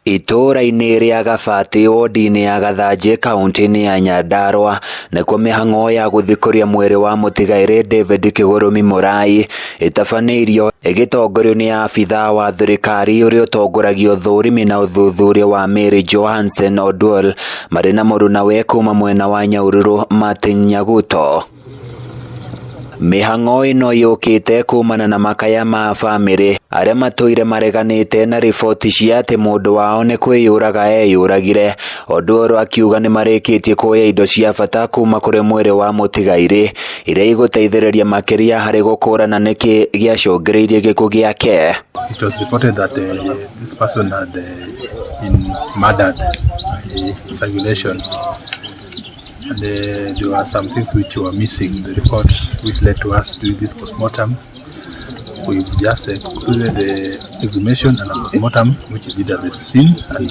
Itũũra-inĩ rĩa Gabati wodi-inĩ ya Gathanjĩ kaunti-inĩ ya Nyandarua nĩkuo mĩhang'o ya gũthikũria mwĩrĩ wa mũtigairĩ David Kĩgũrũmi Mũrai ĩtabanĩirio ĩgĩtongorio nĩ abithaa wa thirikari ũrĩa ũtongoragia ũthũrimi na ũthuthuria wa mĩĩrĩ Johansen Oduol marĩ na mũrunawe kuma mwena wa Nyahururu Martin Nyaguto. Mĩhang'o ĩno yũkĩte kumana na makaya ma bamĩrĩ arĩa matũire mareganĩte na riboti cia atĩ mũndũ wao nĩ kwĩyũraga eyũragire. Oduor akiuga nĩmarĩkĩtie kuoya indo cia bata kuma kũrĩ mwĩrĩ wa mũtigairĩ iria igũteithĩrĩria makĩria harĩ gũkũrana nĩkĩ gĩacũngĩrĩirie gĩkuũ gĩake. It was reported that this person had been murdered by strangulation. And there were some things which were missing in the report, which led to us doing this postmortem. We've just concluded the exhumation and a postmortem, which we did at the scene. And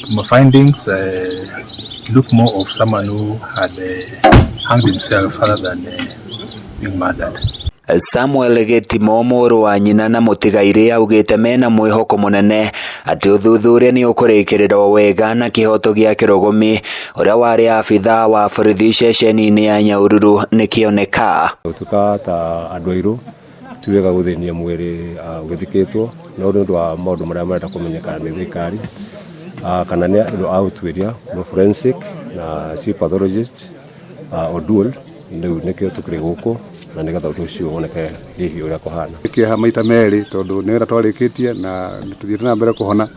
from my findings, it looked more of someone who had hanged himself rather than being murdered. Samuel Gĩtimo mũrũ wa nyina na mũtigairĩ augĩte mena mwĩhoko mũnene atĩ ũthuthuria nĩ ũkũrĩkĩrĩrwo wega na kĩhoto gĩa kĩrũgũmi ũrĩa warĩ abithaa wa borithi ceceni-inĩ ya Nyahururu nĩkĩoneka. Gũtuĩka ta andũ airũ ti wega gũthĩnia mwĩrĩ ũgĩthikĩtwo no nĩ ũndũ wa maũndũ marĩa marenda kũmenyekana nĩ thirikari kana nĩ andũ a ũtuĩria forensic na chief pathologist Oduol rĩu nĩkĩo tũkĩrĩ gũkũ na nĩgetha ũndũ ũcio woneke hihi ũrĩa kũhana. Kĩeha maita merĩ tondũ nĩ wĩra twarĩkĩtie na tũthiĩte na mbere kũhona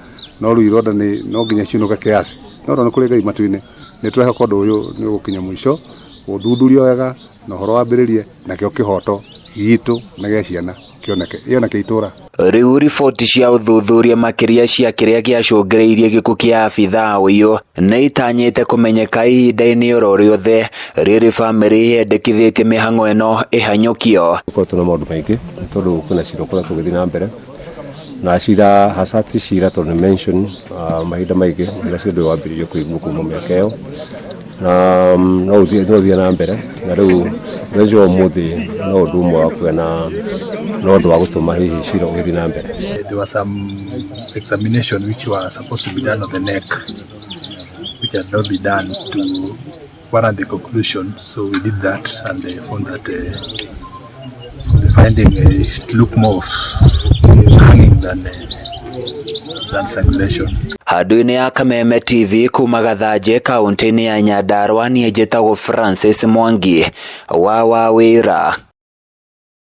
no rĩu ironda nĩ no nginya ciũnũke kiasi no tondũ nĩ kũrĩ Ngai matu-inĩ nĩ tũrehoka ũndũ ũyũ nĩ ũgũkinya mũico ũthuthurio wega na ũhoro wambĩrĩrie nakĩo kĩhoto gitũ na gĩa ciana kĩoneke ĩoneke itũra. Rĩu riboti cia ũthuthuria makĩria cia kĩrĩa gĩacũngĩrĩirie gĩkuũ kĩa abithaa ũyũ nĩ itanyĩte kũmenyeka ihinda-inĩ oro rĩothe rĩrĩ bamĩrĩ yendekithĩtie mĩhang'o ĩno ĩhanyũkio. Tũkoretwo na maũndũ maingĩ nĩ tondũ kwĩna cira ũkoretwo ũgĩthiĩ na mbere na cira hasa ti cira tondũ nĩ mention mahinda maingĩ na cira ndũrĩ wambĩrĩrio kũiguo kuma mĩaka ĩyo na no ũthiĩ na mbere na rĩu mũthenya wa ũmũthĩ no ũndũ ũmwe wa kũgĩa na ũndũ wa gũtũma hihi cira ũgĩthiĩ na mbere. There was some examination which was supposed to be done on the neck, which had not been done to warrant the conclusion. So we did that and they found that the finding it looked more of hanging than strangulation. Handũ-inĩ ya Kameme TV kuma Gathanjĩ kaunti-inĩ ya Nyandarua niĩ njĩtagwo Francis Mwangi wa Wawĩra.